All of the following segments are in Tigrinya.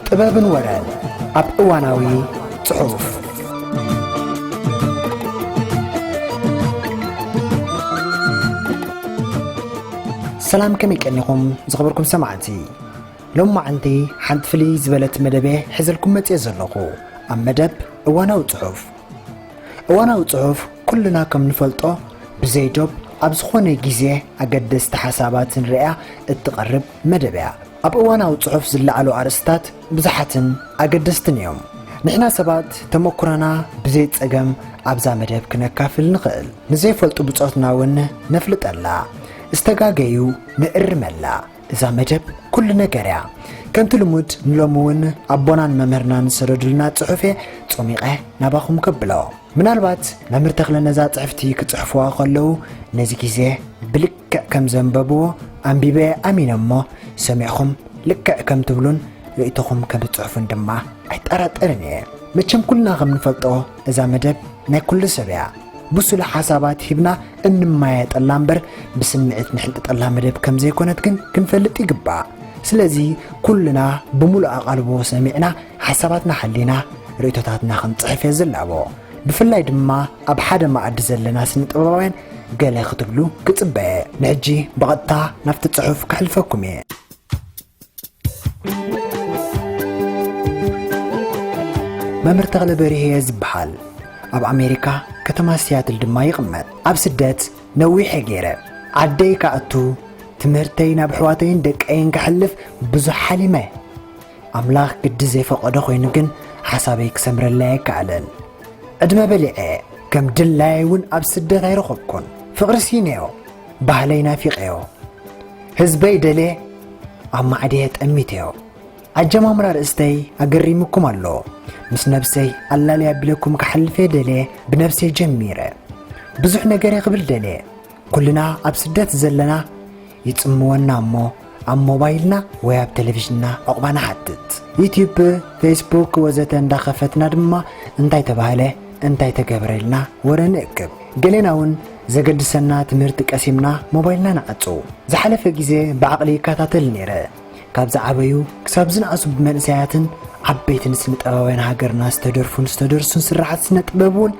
ጥበብን ወረን ኣብ እዋናዊ ጽሑፍ። ሰላም፣ ከመይ ቀኒኹም ዝኸበርኩም ሰማዕቲ? ሎም መዓልቲ ሓንቲ ፍልይ ዝበለት መደብ እየ ሒዘልኩም መጽየ ዘለኹ። ኣብ መደብ እዋናዊ ጽሑፍ። እዋናዊ ጽሑፍ ኩልና ከም ንፈልጦ ብዘይ ዶብ ኣብ ዝኾነ ግዜ ኣገደስቲ ሓሳባት ንርእያ እትቐርብ መደብ እያ። ኣብ እዋናዊ ጽሑፍ ዝለዓሉ ኣርእስታት ብዙሓትን ኣገደስትን እዮም። ንሕና ሰባት ተመኩሮና ብዘይ ጸገም ኣብዛ መደብ ክነካፍል ንኽእል። ንዘይፈልጡ ብጾትና እውን ነፍልጠላ። ዝተጋገዩ ንእርመላ። እዛ መደብ ኩሉ ነገር እያ። ከምቲ ልሙድ ንሎሚ እውን ኣቦናን መምህርናን ዝሰደዱልና ጽሑፍ እየ ጾሚቐ ናባኹም ከብሎ። ምናልባት መምህር ተኽለ ነዛ ጽሕፍቲ ክጽሕፍዋ ከለዉ ነዚ ግዜ ብልክዕ ከም ዘንበብዎ ኣንቢበ ኣሚነ እሞ ሰሚዕኹም ልክዕ ከም ትብሉን ርእይቶኹም ከም ትጽሕፉን ድማ ኣይጠራጠርን እየ። መቸም ኩልና ከም ንፈልጦ እዛ መደብ ናይ ኩሉ ሰብ እያ። ብሱል ሓሳባት ሂብና እንመያየጠላ እምበር ብስምዒት ንሕንጥጠላ መደብ ከም ዘይኮነት ግን ክንፈልጥ ይግባእ። ስለዚ ኩልና ብምሉእ ኣቓልቦ ሰሚዕና ሓሳባትና ሓሊና ርእይቶታትና ክንጽሕፍ እየ ዝላቦ። ብፍላይ ድማ ኣብ ሓደ መኣዲ ዘለና ስነ ጥበባውያን ገለ ክትብሉ ክጽበ እየ። ንሕጂ ብቐጥታ ናብቲ ጽሑፍ ከሕልፈኩም እየ። መምህር ተኽለ በርሄ ዝበሃል ኣብ ኣሜሪካ ከተማ ሲያትል ድማ ይቕመጥ። ኣብ ስደት ነዊሕ እየ ገይረ። ዓደይ ክኣቱ፣ ትምህርተይ ናብ ኣሕዋተይን ደቀይን ከሕልፍ ብዙሕ ሓሊመ። ኣምላኽ ግዲ ዘይፈቐዶ ኮይኑ ግን ሓሳበይ ክሰምረለይ ኣይከኣለን። ዕድመ በሊዐ፣ ከም ድላየይ እውን ኣብ ስደት ኣይረኸብኩን። ፍቕሪ ሲነዮ፣ ባህለይ ናፊቐዮ። ህዝበይ ደልየ፣ ኣብ ማዕድየ ጠሚተዮ። ኣጀማምራ ርእስተይ ኣገሪሙኩም ኣሎ። ምስ ነብሰይ ኣላልየ ኣቢለኩም ክሓልፍ እየ ደልየ፣ ብነብሰይ ጀሚረ። ብዙሕ ነገር እየ ክብል ደልየ። ኩልና ኣብ ስደት ዘለና ይጽምወና እሞ፣ ኣብ ሞባይልና ወይ ኣብ ቴሌቪዥንና ዕቑባ ንሓትት። ዩትዩብ፣ ፌስቡክ ወዘተ እንዳኸፈትና ድማ እንታይ ተባህለ፣ እንታይ ተገበረ ኢልና ወረ ንእክብ። ገሌና እውን ዘገድሰና ትምህርቲ ቀሲምና ሞባይልና ንዓጹ። ዝሓለፈ ግዜ ብዓቕሊ ይከታተል ነይረ። ካብ ዝዓበዩ ክሳብ ዝነኣሱ ብመንእሰያትን ዓበይትን ስነ ጥበባውያን ሃገርና ዝተደርፉን ዝተደርሱን ስርሓት ስነ ጥበብ እውን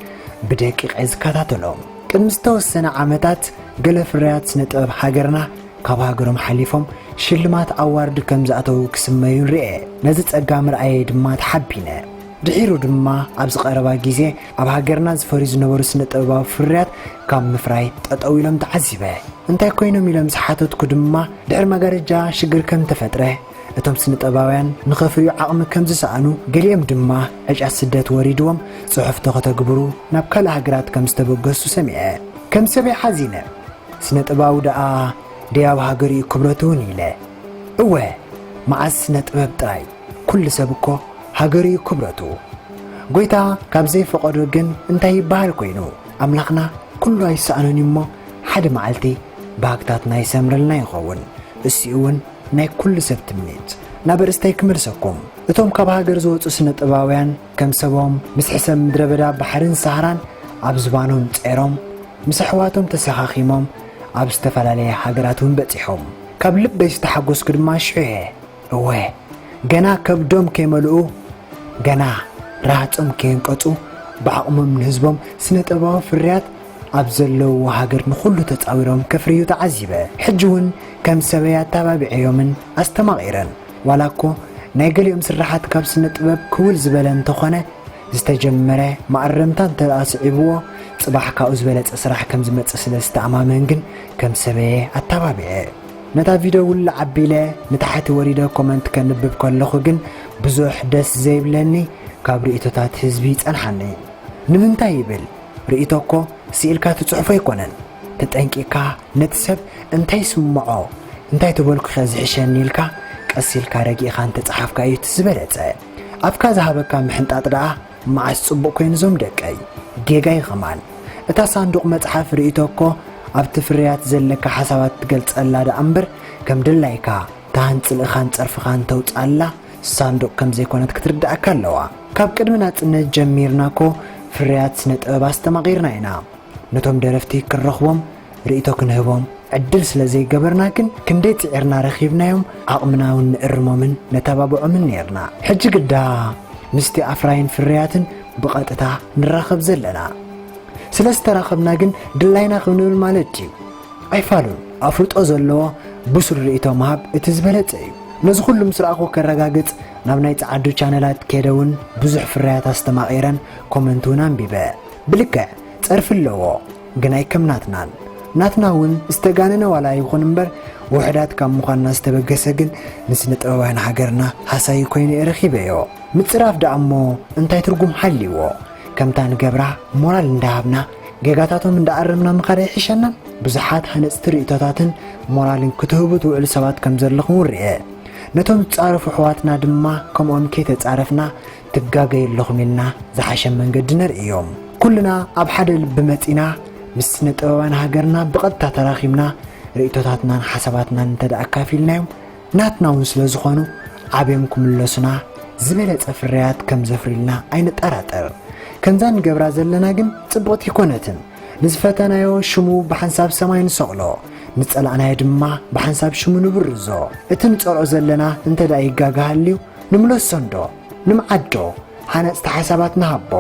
ብደቂቕ እየ ዝከታተሎም። ቅድሚ ዝተወሰነ ዓመታት ገለ ፍርያት ስነ ጥበብ ሃገርና ካብ ሃገሮም ሓሊፎም ሽልማት ኣዋርድ ከም ዝኣተዉ ክስመዩ ንርኤ። ነዚ ጸጋ ምርኣየይ ድማ ተሓቢነ። ድሒሩ ድማ ኣብዚ ቀረባ ግዜ ኣብ ሃገርና ዝፈርዩ ዝነበሩ ስነ ጥበባዊ ፍርያት ካብ ምፍራይ ጠጠው ኢሎም ተዓዚበ። እንታይ ኮይኖም ኢሎም ዝሓተትኩ ድማ ድሕሪ መጋረጃ ሽግር ከም ተፈጥረ፣ እቶም ስነ ጥበባውያን ንኸፍርዩ ዓቕሚ ከም ዝሰኣኑ፣ ገሊኦም ድማ ዕጫ ስደት ወሪድዎም ጽሑፍቶ ከተግብሩ ናብ ካልእ ሃገራት ከም ዝተበገሱ ሰሚዐ። ከም ሰበይ ሓዚነ። ስነ ጥበባዊ ደኣ ደይ ኣብ ሃገሩ እዩ ክብረቱ እውን ኢለ። እወ፣ መዓስ ስነ ጥበብ ጥራይ፣ ኩሉ ሰብ እኮ ሃገሩ እዩ ክብረቱ። ጎይታ ካብ ዘይፈቐዶ ግን እንታይ ይበሃል ኮይኑ? ኣምላኽና ኩሉ ኣይሰኣኖን እዩ እሞ፣ ሓደ መዓልቲ ባህግታትና ይሰምረልና ይኸውን። እሱ እውን ናይ ኩሉ ሰብ ትምኒት። ናብ ኣርእስተይ ክመልሰኩም። እቶም ካብ ሃገር ዝወጹ ስነ ጥበባውያን ከም ሰቦም ምስ ሕሰም ምድረ በዳ ባሕርን ሰሃራን ኣብ ዝባኖም ጸይሮም፣ ምስ ኣሕዋቶም ተሰኻኺሞም ኣብ ዝተፈላለየ ሃገራት እውን በጺሖም። ካብ ልበይ ዝተሓጎስኩ ድማ ሽዑ እየ። እወ፣ ገና ከብዶም ከይመልኡ፣ ገና ራሃጾም ከየንቀጹ፣ ብዓቕሞም ንህዝቦም ስነ ጥበባዊ ፍርያት ኣብ ዘለውዎ ሃገር ንኹሉ ተጻዊሮም ከፍርዩ ተዓዚበ። ሕጂ እውን ከም ሰበይ ኣተባቢዐዮምን ኣስተማቒረን። ዋላ እኮ ናይ ገሊኦም ስርሓት ካብ ስነ ጥበብ ክውል ዝበለ እንተኾነ፣ ዝተጀመረ መኣረምታ እንተ ደኣ ስዒብዎ፣ ጽባሕ ካብኡ ዝበለጸ ስራሕ ከም ዝመጽእ ስለ ዝተኣማመን ግን ከም ሰበየ ኣተባቢዐ። ነታ ቪድዮ ውልዕ ኣቢለ ንታሕቲ ወሪደ ኮመንት ከንብብ ከለኹ ግን ብዙሕ ደስ ዘይብለኒ ካብ ርእይቶታት ህዝቢ ይጸንሓኒ። ንምንታይ ይብል? ርእይቶ እኮ ስኢልካ ትጽሕፎ ኣይኮነን። ተጠንቂቕካ ነቲ ሰብ እንታይ ይስምዖ፣ እንታይ ተበልኩኸ ዝሕሸኒ ኢልካ ቀስ ኢልካ ረጊእኻ እንተጸሓፍካ እዩ እቲ ዝበለጸ። ኣፍካ ዝሃበካ ምሕንጣጥ ደኣ መዓስ ጽቡቕ ኮይኑ ዞም ደቀይ? ጌጋ እዩ ከማን። እታ ሳንዱቕ መጽሓፍ ርእይቶ እኮ ኣብቲ ፍርያት ዘለካ ሓሳባት ትገልጸላ ደኣ እምበር ከም ድላይካ ተሃንጽልእኻን ጸርፍኻን ተውጽኣላ ሳንዱቕ ከም ዘይኮነት ክትርድኣካ ኣለዋ። ካብ ቅድሚ ናጽነት ጀሚርና እኮ ፍርያት ስነ ጥበብ ኣስተማቒርና ኢና። ነቶም ደረፍቲ ክንረኽቦም፣ ርእይቶ ክንህቦም፣ ዕድል ስለ ዘይገበርና ግን ክንደይ ጽዒርና ረኺብናዮም፣ ዓቕምና እውን ንእርሞምን ነተባብዖምን ነይርና። ሕጂ ግዳ ምስቲ ኣፍራይን ፍርያትን ብቐጥታ ንራኸብ ዘለና። ስለ ዝተራኸብና ግን ድላይና ክንብል ማለት ድዩ? ኣይፋሉን። ኣፍልጦ ዘለዎ ብሱል ርእይቶ ምሃብ እቲ ዝበለጸ እዩ። ነዚ ኩሉ ምስ ረኣኹ ከረጋግጽ ናብ ናይ ጸዓዱ ቻነላት ከይደ እውን ብዙሕ ፍርያት ኣስተማቒረን ኮመንት እውን ኣንቢበ። ብልክዕ ጸርፊ ኣለዎ፣ ግን ኣይከም ናትናን። ናትና እውን ዝተጋነነ ዋላ ይኹን እምበር ውሑዳት ካብ ምዃንና ዝተበገሰ ግን ንስነ ጥበባውያን ሃገርና ሃሳዪ ኮይኑ እየ ረኺበዮ። ምጽራፍ ደኣ እሞ እንታይ ትርጉም ሃልይዎ? ከምታ ንገብራ ሞራል እንዳሃብና ጌጋታቶም እንዳኣረምና ምኻድ ኣይሕሸናን? ብዙሓት ሃነጽቲ ርእይቶታትን ሞራልን ክትህቡ ትውዕሉ ሰባት ከም ዘለኹም ውርየ። ነቶም ዝጻረፉ ኣሕዋትና ድማ ከምኦም ከይተጻረፍና ትጋገዩ ኣለኹም ኢልና ዝሓሸ መንገዲ ነርእዮም። ኩልና ኣብ ሓደ ልቢ መጺና ምስ ስነ ጥበባን ሃገርና ብቐጥታ ተራኺብና ርእይቶታትናን ሓሳባትናን እንተ ደኣ ኣካፊልናዮም ናትና እውን ስለ ዝኾኑ ዓብዮም ክምለሱና ዝበለጸ ፍርያት ከም ዘፍርዩልና ኣይንጠራጠር። ከምዛ ንገብራ ዘለና ግን ጽብቕቲ ኣይኮነትን። ንዝፈተናዮ ሽሙ ብሓንሳብ ሰማይ ንሰቕሎ፣ ንጸላእናዮ ድማ ብሓንሳብ ሽሙ ንብርዞ። እቲ ንጸልኦ ዘለና እንተ ደኣ ይጋገ ሃልዩ ንምለሶ እንዶ፣ ንምዓዶ፣ ሃነጽቲ ሓሳባት ንሃቦ።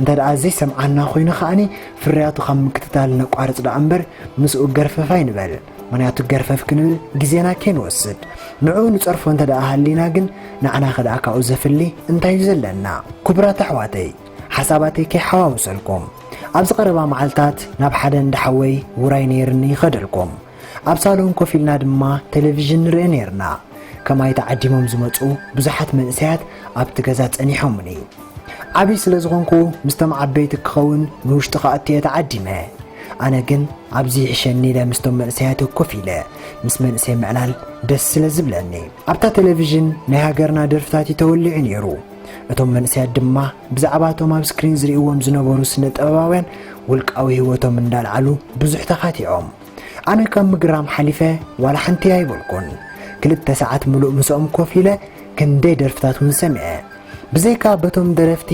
እንተ ደኣ ዘይሰምዓና ኮይኑ ከኣኒ ፍርያቱ ካብ ምክትታል ነቋርጽ ደኣ እምበር ምስኡ ገርፈፍ ኣይንበል። ምኽንያቱ ገርፈፍ ክንብል ግዜና ከይንወስድ። ንዕኡ ንጸርፎ እንተ ደኣ ሃሊና ግን ንዓና ከ ደኣ ካብኡ ዘፍሊ እንታይ እዩ ዘለና? ክቡራት ኣሕዋተይ፣ ሓሳባተይ ከይሓዋውሰልኩም። ኣብዚ ቀረባ መዓልታት ናብ ሓደ እንዳ ሓወይ ውራይ ነይርኒ ይኸደልኩም። ኣብ ሳሎን ኮፍ ኢልና ድማ ቴሌቪዥን ንርኢ ነይርና። ከማይ ተዓዲሞም ዝመጹ ብዙሓት መንእሰያት ኣብቲ ገዛ ጸኒሖምኒ። ዓብዪ ስለ ዝኾንኩ ምስቶም ዓበይቲ ክኸውን ንውሽጢ ክኣቱ እየ ተዓዲመ። ኣነ ግን ኣብዚ ይሕሸኒ ኢለ ምስቶም መንእሰያት ኮፍ ኢለ ምስ መንእሰይ ምዕላል ደስ ስለ ዝብለኒ። ኣብታ ቴሌቪዥን ናይ ሃገርና ደርፍታት እዩ ተወሊዑ ነይሩ። እቶም መንእሰያት ድማ ብዛዕባ እቶም ኣብ ስክሪን ዝርእይዎም ዝነበሩ ስነ ጥበባውያን ውልቃዊ ህይወቶም እንዳልዓሉ ብዙሕ ተኻቲዖም። ኣነ ካብ ምግራም ሓሊፈ ዋላ ሓንቲ ኣይበልኩን። ክልተ ሰዓት ምሉእ ምስኦም ኮፍ ኢለ ክንደይ ደርፍታት እውን ሰሚዐ። ብዘይካ በቶም ደረፍቲ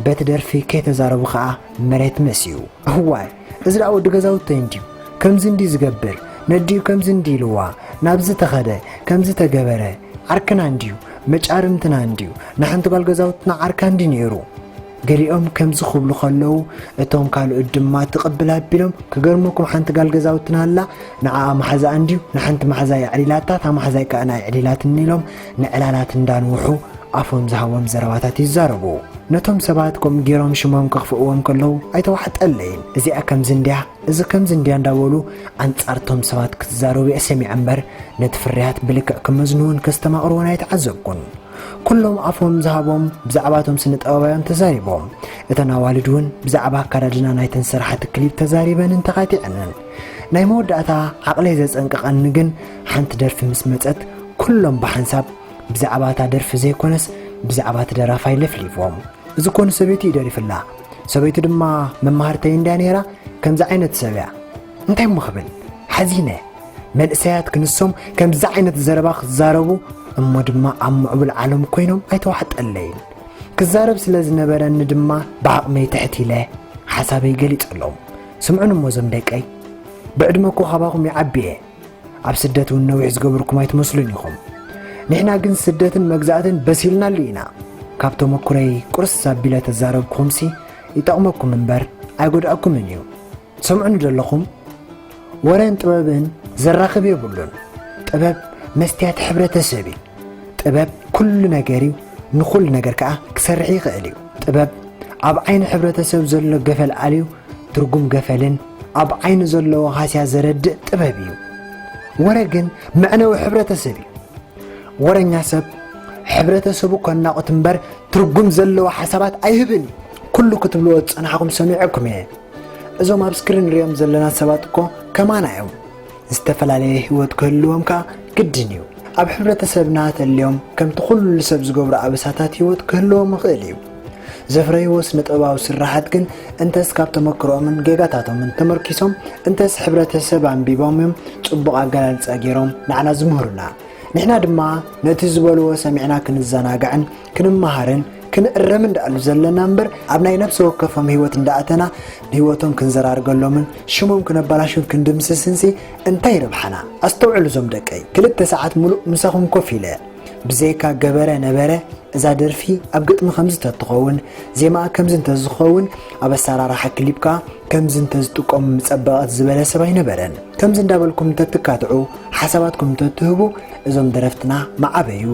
በቲ ደርፊ ከይተዛረቡ ኸኣ መሬት መስዩ። እዋይ፣ እዚ ደኣ ወዲ ገዛውተይ እንድዩ፣ ከምዚ እንድዩ ዝገብር፣ ነዲኡ ከምዚ እንድዩ ኢልዋ፣ ናብዚ ተኸደ፣ ከምዚ ተገበረ፣ ዓርክና እንድዩ፣ መጫርምትና እንድዩ፣ ንሓንቲ ጓል ገዛውትና ዓርካ እንድዩ ነይሩ። ገሊኦም ከምዚ ክብሉ ከለዉ፣ እቶም ካልኦት ድማ ትቕብል ኣቢሎም፣ ክገርመኩም ሓንቲ ጋል ገዛውትና ኣላ፣ ንዓኣ መሓዛኣ እንድዩ፣ ንሓንቲ መሓዛይ ኣዕሊላታ፣ እታ መሓዛይ ከኣ ንዓይ ኣዕሊላትኒ ኢሎም ንዕላላት እንዳንውሑ ኣፎም ዝሃቦም ዘረባታት ይዛረቡ። ነቶም ሰባት ከምኡ ገይሮም ሽሞም ከኽፍእዎም ከለዉ ኣይተዋሕጠለይን። እዚኣ ከምዚ እንድያ፣ እዚ ከምዚ እንድያ እንዳበሉ ኣንጻርቶም ሰባት ክትዛረቡ እየ ሰሚዐ እምበር፣ ነቲ ፍርያት ብልክዕ ክመዝንዎን ከስተማቕርዎን ኣይተዓዘብኩን። ኩሎም ኣፎም ዝሃቦም ብዛዕባቶም ስነ ጥበባውያን ተዛሪቦም። እተን ኣዋልድ እውን ብዛዕባ ኣከዳድና ናይተን ሰራሕቲ ክሊፕ ተዛሪበንን ተኻቲዐንን። ናይ መወዳእታ ዓቕለይ ዘጸንቀቐኒ ግን ሓንቲ ደርፊ ምስ መጸት ኩሎም ብሓንሳብ ብዛዕባ እታ ደርፊ ዘይኮነስ ብዛዕባ እቲ ደራፋይ ለፍሊፎም። እዚ እኮ ንሰበይቱ እዩ ደሪፍላ። ሰበይቱ ድማ መማህርተይ እንድያ ነይራ፣ ከምዚ ዓይነት ሰብ እያ። እንታይ እሞ ክብል? ሓዚነ። መንእሰያት ክንሶም ከምዚ ዓይነት ዘረባ ክዛረቡ እሞ ድማ ኣብ ምዕቡል ዓለም ኮይኖም ኣይተዋሕጠለይን። ክዛረብ ስለ ዝነበረኒ ድማ ብዓቕመይ ትሕት ኢለ ሓሳበይ ገሊጸሎም። ስምዑኒ እሞ እዞም ደቀይ፣ ብዕድመ እኮ ካባኹም ይዓቢ እየ። ኣብ ስደት እውን ነዊሕ ዝገበርኩም ኣይትመስሉን ኢኹም። ንሕና ግን ስደትን መግዛእትን በሲልናሉ ኢና። ካብ ተመኩረይ ቁርስ ኣቢለ ተዛረብኩኹምሲ ይጠቕመኩም እምበር ኣይጎድኣኩምን እዩ። ትሰምዑኒ ዶ ኣለኹም? ወረን ጥበብን ዘራኽብ የብሉን። ጥበብ መስትያት ሕብረተሰብ እዩ። ጥበብ ኩሉ ነገር እዩ፣ ንኹሉ ነገር ከኣ ክሰርሕ ይኽእል እዩ። ጥበብ ኣብ ዓይኒ ሕብረተሰብ ዘሎ ገፈል ኣልዩ ትርጉም ገፈልን ኣብ ዓይኑ ዘለዎ ሃስያ ዘረድእ ጥበብ እዩ። ወረ ግን መዕነዊ ሕብረተሰብ እዩ። ወረኛ ሰብ ሕብረተሰቡ ከናቑት እምበር ትርጉም ዘለዎ ሓሳባት ኣይህብን እዩ። ኩሉ ክትብልዎ ዝጸናሕኩም ሰሚዐኩም እየ። እዞም ኣብ ስክሪን ንሪኦም ዘለና ሰባት እኮ ከማና እዮም። ዝተፈላለየ ህይወት ክህልዎም ከኣ ግድን እዩ። ኣብ ሕብረተሰብና ተልዮም ከምቲ ኩሉ ሰብ ዝገብሮ ኣበሳታት ህይወት ክህልዎም ይኽእል እዩ። ዘፍረይዎ ስነ ጥበባዊ ስራሓት ግን እንተስ ካብ ተመክሮኦምን ጌጋታቶምን ተመርኪሶም እንተስ ሕብረተሰብ ኣንቢቦም እዮም ጽቡቕ ኣገላልጻ ገይሮም ንዓና ዝምህሩና። ንሕና ድማ ነቲ ዝበልዎ ሰሚዕና ክንዘናጋዕን ክንመሃርን ክንእረም እንዳኣሉ ዘለና እምበር፣ ኣብ ናይ ነፍሲ ወከፎም ህይወት እንዳኣተና ንህይወቶም ክንዘራርገሎምን ሽሞም ክነባላሹን ክንድምስስንሲ እንታይ ይረብሓና? ኣስተውዕሉ እዞም ደቀይ፣ ክልተ ሰዓት ሙሉእ ምሳኹም ኮፍ ኢለ፣ ብዘይካ ገበረ ነበረ፣ እዛ ደርፊ ኣብ ግጥሚ ከምዚ ተትኸውን፣ ዜማኣ ከምዚ እንተዝኸውን፣ ኣብ ኣሰራርሓ ክሊፕ ከኣ ከምዚ እንተዝጥቀሙ ምጸበቐት ዝበለ ሰብ ኣይነበረን። ከምዚ እንዳበልኩም እንተትካትዑ፣ ሓሳባትኩም እንተትህቡ፣ እዞም ደረፍትና ምዓበዩ፣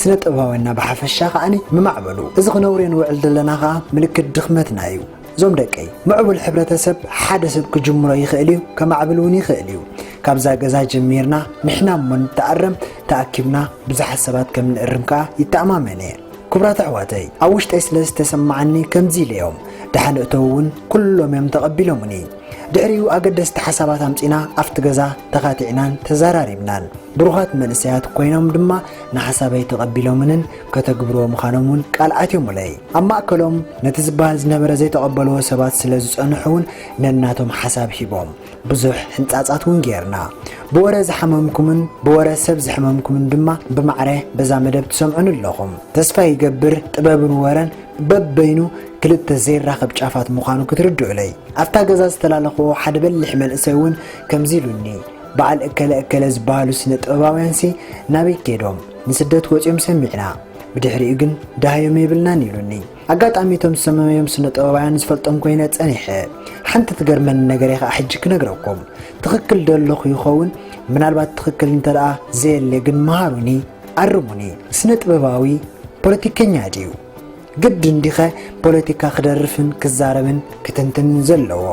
ስነ ጥበባውያንና ብሓፈሻ ከኣኒ ምማዕበሉ። እዚ ክነውርዮ ንውዕል ዘለና ከኣ ምልክት ድኽመትና እዩ። እዞም ደቀይ፣ ምዕቡል ሕብረተሰብ ሓደ ሰብ ክጅምሮ ይኽእል እዩ፣ ከማዕብል እውን ይኽእል እዩ። ካብዛ ገዛ ጀሚርና ንሕና እሞ ንተኣረም፣ ተኣኪብና ብዙሓት ሰባት ከም ንእርም ከኣ ይተኣማመን እየ። ክቡራት ኣሕዋተይ፣ ኣብ ውሽጠይ ስለ ዝተሰማዓኒ ከምዚ ኢለ እዮም። ደሓን እተው እውን ኩሎም እዮም ተቐቢሎምኒ። ድሕሪኡ ኣገደስቲ ሓሳባት ኣምጺና ኣብቲ ገዛ ተኻቲዕናን ተዘራሪብናን። ብሩኻት መንእሰያት ኮይኖም ድማ ንሓሳበይ ተቐቢሎምንን ከተግብርዎ ምዃኖም እውን ቃል ኣትዮምለይ። ኣብ ማእከሎም ነቲ ዝበሃል ዝነበረ ዘይተቐበልዎ ሰባት ስለ ዝጸንሑ እውን ነናቶም ሓሳብ ሂቦም። ብዙሕ ሕንጻጻት እውን ጌርና። ብወረ ዝሓመምኩምን ብወረ ሰብ ዘሕመምኩምን ድማ ብማዕረ በዛ መደብ ትሰምዑኒ ኣለኹም። ተስፋ ይገብር ጥበብን ወረን በበይኑ ክልተ ዘይራኸብ ጫፋት ምዃኑ ክትርድኡለይ። ኣብታ ገዛ ዝተላለኽዎ ሓደ በሊሕ መንእሰይ እውን ከምዚ ኢሉኒ፣ በዓል እከለ እከለ ዝበሃሉ ስነ ጥበባውያንሲ ናበይ ከይዶም? ንስደት ወጺኦም ሰሚዕና። ብድሕሪኡ ግን ደሃዮም የብልናን ኢሉኒ። ኣጋጣሚ እቶም ዝሰመዮም ስነ ጥበባውያን ዝፈልጦም ኮይነ ጸኒሐ። ሓንቲ ትገርመኒ ነገር እየ ከኣ ሕጂ ክነግረኩም። ትኽክል ዶ ኣለኹ ይኸውን? ምናልባት ትኽክል እንተ ደኣ ዘየለ ግን መሃሩኒ፣ ኣርሙኒ። ስነ ጥበባዊ ፖለቲከኛ ድዩ? ግድን ዲኸ ፖለቲካ ክደርፍን ክዛረብን ክትንትንን ዘለዎ?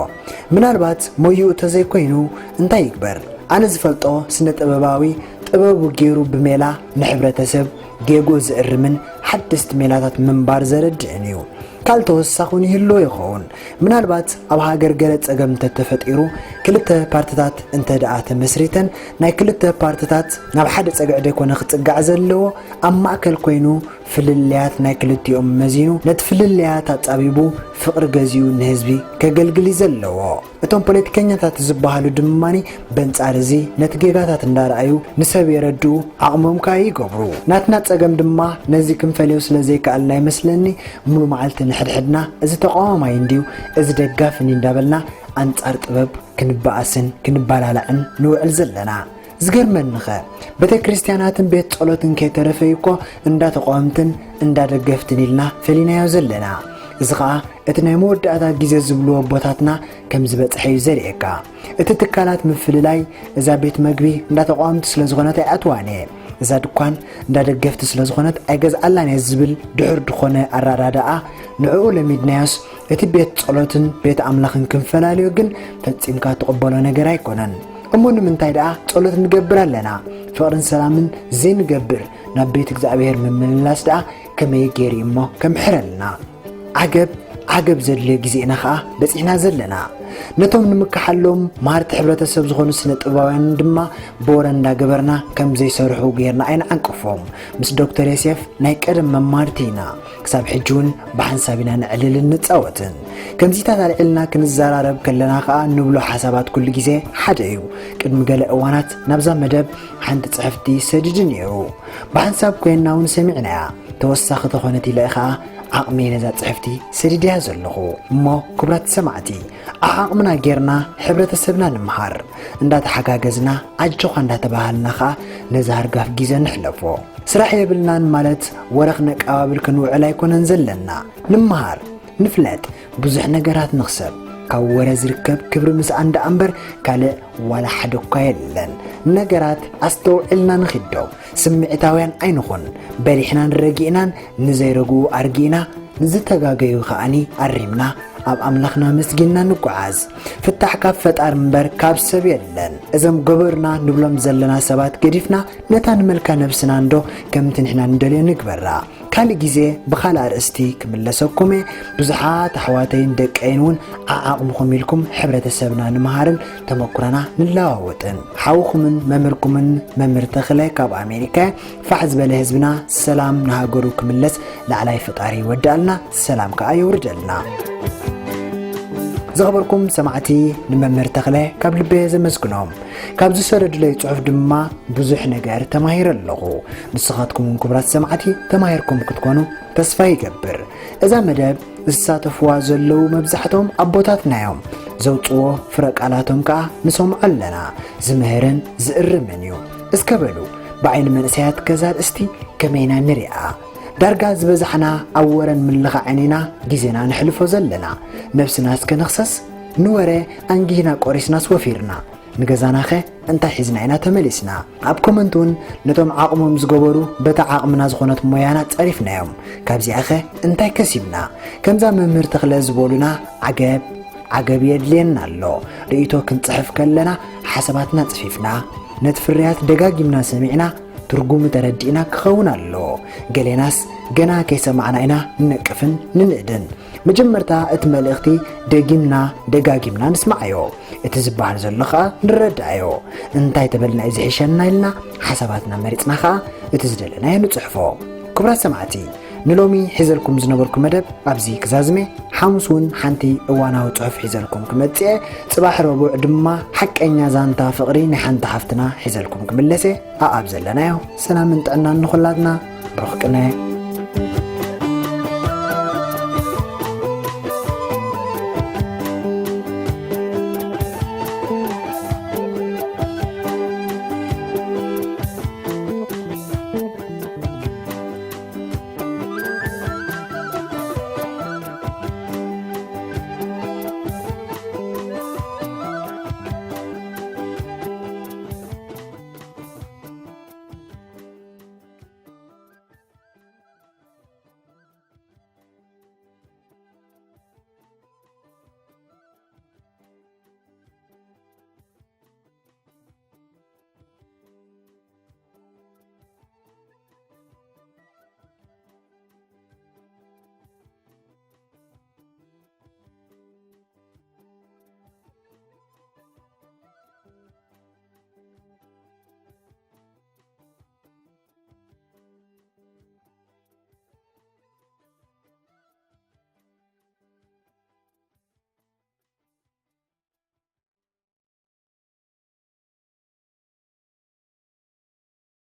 ምናልባት ሞይኡ ተዘይኮይኑ እንታይ ይግበር? ኣነ ዝፈልጦ ስነ ጥበባዊ ጥበቡ ገይሩ ብሜላ ንሕብረተሰብ ጌግኡ ዝእርምን ሓደስቲ ሜላታት ምንባር ዘረድእን እዩ። ካልእ ተወሳኺ እውን ይህልዎ ይኸውን። ምናልባት ኣብ ሃገር ገለ ጸገም እንተተፈጢሩ ክልተ ፓርትታት እንተ ደኣ ተመስሪተን ናይ ክልተ ፓርትታት ናብ ሓደ ጸግዒ ደይኮነ ክጽጋዕ ዘለዎ ኣብ ማእከል ኮይኑ ፍልልያት ናይ ክልቲኦም መዚኑ ነቲ ፍልልያት ኣጻቢቡ ፍቕሪ ገዚኡ ንህዝቢ ከገልግል እዩ ዘለዎ። እቶም ፖለቲከኛታት ዝበሃሉ ድማኒ በንጻር እዚ ነቲ ጌጋታት እንዳረኣዩ ንሰብ የረድኡ፣ ዓቕሞም ከኣ ይገብሩ። ናትና ጸገም ድማ ነዚ ክንፈልዮ ስለ ዘይከኣልና ይመስለኒ ሙሉ መዓልቲ ንሕድሕድና እዚ ተቃዋማይ እንድዩ፣ እዚ ደጋፍን እንዳበልና ኣንጻር ጥበብ ክንበኣስን ክንበላላዕን ንውዕል ዘለና። ዝገርመኒኸ ቤተ ክርስቲያናትን ቤት ጸሎትን ከይተረፈ እዩ እኮ እንዳ ተቃወምትን እንዳ ደገፍትን ኢልና ፈሊናዮ ዘለና። እዚ ኸኣ እቲ ናይ መወዳእታ ግዜ ዝብልዎ ኣቦታትና ከም ዝበጽሐ እዩ ዘርእየካ። እቲ ትካላት ምፍልላይ እዛ ቤት መግቢ እንዳ ተቃወምቲ ስለ ዝኾነት ኣይኣትዋን እየ፣ እዛ ድኳን እንዳ ደገፍቲ ስለ ዝኾነት ኣይገዝኣላን እየ ዝብል ድሑር ዝኾነ ኣረዳድኣ ንዕኡ ለሚድናዮስ እቲ ቤት ጸሎትን ቤት ኣምላኽን ክንፈላልዮ ግን ፈጺምካ ትቕበሎ ነገር ኣይኮነን። እሞ ንምንታይ ደኣ ጸሎት ንገብር ኣለና? ፍቕርን ሰላምን ዘይንገብር ናብ ቤት እግዚኣብሔር ምምልላስ ደኣ ከመይ ገይሩ እሞ ከምሕረልና? ዓገብ ዓገብ ዘድልዮ ግዜ ኢና ኸኣ በጺሕና ዘለና። ነቶም ንምከሓሎም መሃርቲ ሕብረተሰብ ዝኾኑ ስነ ጥበባውያን ድማ ብወረ እንዳገበርና ከም ዘይሰርሑ ጌርና ኣይንዓንቅፎም። ምስ ዶክተር ዮሴፍ ናይ ቀደም መማርቲ ኢና። ክሳብ ሕጂ እውን ብሓንሳብ ኢና ነዕልልን ንጻወትን። ከምዚታት ኣልዒልና ክንዘራረብ ከለና ኸኣ ንብሎ ሓሳባት ኩሉ ግዜ ሓደ እዩ። ቅድሚ ገለ እዋናት ናብዛ መደብ ሓንቲ ጽሕፍቲ ሰዲዱ ነይሩ። ብሓንሳብ ኮይንና እውን ሰሚዕናያ። ተወሳኺ ተኾነት ኢለ ኸኣ ዓቕመይ ነዛ ጽሕፍቲ ሰዲደያ ዘለኹ። እሞ ክቡራት ሰማዕቲ፣ ዓዓቕምና ጌርና ሕብረተሰብና ንምሃር። እንዳተሓጋገዝና ኣጆኻ እንዳተባሃልና ኸኣ ነዚ ሃርጋፍ ግዜ ንሕለፎ። ስራሕ የብልናን ማለት ወረ ክነቀባብል ክንውዕል ኣይኮነን ዘለና። ንምሃር፣ ንፍለጥ፣ ብዙሕ ነገራት ንኽሰብ። ካብ ወረ ዝርከብ ክብሪ ምስኣን ደኣ እምበር ካልእ ዋላ ሓደ እኳ የለን። ነገራት ኣስተውዒልና ንኺዶ። ስምዒታውያን ኣይንኹን። በሊሕናን ረጊእናን ንዘይረግኡ ኣርጊእና፣ ንዝተጋገዩ ከኣኒ ኣሪምና ኣብ ኣምላኽና ኣመስጊንና ንጓዓዝ። ፍታሕ ካብ ፈጣር እምበር ካብ ሰብ የለን። እዞም ገበሩና ንብሎም ዘለና ሰባት ገዲፍና ነታ ንመልካ ነብስና እንዶ ከምቲ ንሕና ንደልዮ ንግበራ። ካልእ ግዜ ብኻልእ ኣርእስቲ ክምለሰኩም እየ። ብዙሓት ኣሕዋተይን ደቀይን እውን ዓዓቕምኹም ኢልኩም ሕብረተሰብና ንምሃርን ተመኩሮና ንለዋወጥን። ሓውኹምን መምህርኩምን መምህር ተኽለ ካብ ኣሜሪካ። ፋሕ ዝበለ ህዝብና ሰላም ንሃገሩ ክምለስ ላዕላይ ፍጣሪ ይወድኣልና፣ ሰላም ከኣ የውርደልና። ዝኸበርኩም ሰማዕቲ፣ ንመምህር ተኽለ ካብ ልበ ዘመስግኖም። ካብ ዝሰደዱለይ ጽሑፍ ድማ ብዙሕ ነገር ተማሂረ ኣለኹ። ንስኻትኩም እውን ክቡራት ሰማዕቲ ተማሂርኩም ክትኮኑ ተስፋ ይገብር። እዛ መደብ ዝሳተፍዋ ዘለዉ መብዛሕቶም ኣቦታትና እዮም። ዘውጽዎ ፍረ ቃላቶም ከኣ ንሰምዖ ኣለና። ዝምህርን ዝእርምን እዩ። እስከ በሉ፣ ብዓይኒ መንእሰያት ከዛ ኣርእስቲ ከመይና ንሪኣ? ዳርጋ ዝበዛሕና ኣብ ወረን ምልኻዕን ኢና ግዜና ነሕልፎ ዘለና። ነብስና እስከ ንኽሰስ፣ ንወረ ኣንጊህና ቆሪስናስ ወፊርና። ንገዛናኸ እንታይ ሒዝና ኢና ተመሊስና? ኣብ ኮመንት እውን ነቶም ዓቕሞም ዝገበሩ በታ ዓቕምና ዝኾነት ሞያና ጸሪፍናዮም። ካብዚኣኸ እንታይ ከሲብና? ከምዛ መምህር ተኽለ ዝበሉና ዓገብ ዓገብ የድልየና ኣሎ። ርእይቶ ክንጽሕፍ ከለና ሓሳባትና ጽፊፍና፣ ነቲ ፍርያት ደጋጊምና ሰሚዕና ትርጉሙ ተረዲእና ክኸውን ኣለዎ። ገሌናስ ገና ከይሰማዕና ኢና ንነቅፍን ንንእድን። መጀመርታ እቲ መልእኽቲ ደጊምና ደጋጊምና ንስማዓዮ። እቲ ዝበሃል ዘሎ ኸኣ ንረዳኣዮ። እንታይ ተበልና እዩ ዝሕሸና ኢልና ሓሳባትና መሪጽና ኸኣ እቲ ዝደለናዮ ንጽሕፎ። ክቡራት ሰማዕቲ፣ ንሎሚ ሒዘልኩም ዝነበርኩ መደብ ኣብዚ ክዛዝመ። ሓሙስ እውን ሓንቲ እዋናዊ ጽሑፍ ሒዘልኩም ክመጽእ እየ። ጽባሕ ረቡዕ ድማ ሓቀኛ ዛንታ ፍቕሪ ናይ ሓንቲ ሓፍትና ሒዘልኩም ክምለስ እየ። ኣኣብ ዘለናዮ ሰላምን ጥዕናን ንኹላትና። ብሩኽ ቅነ።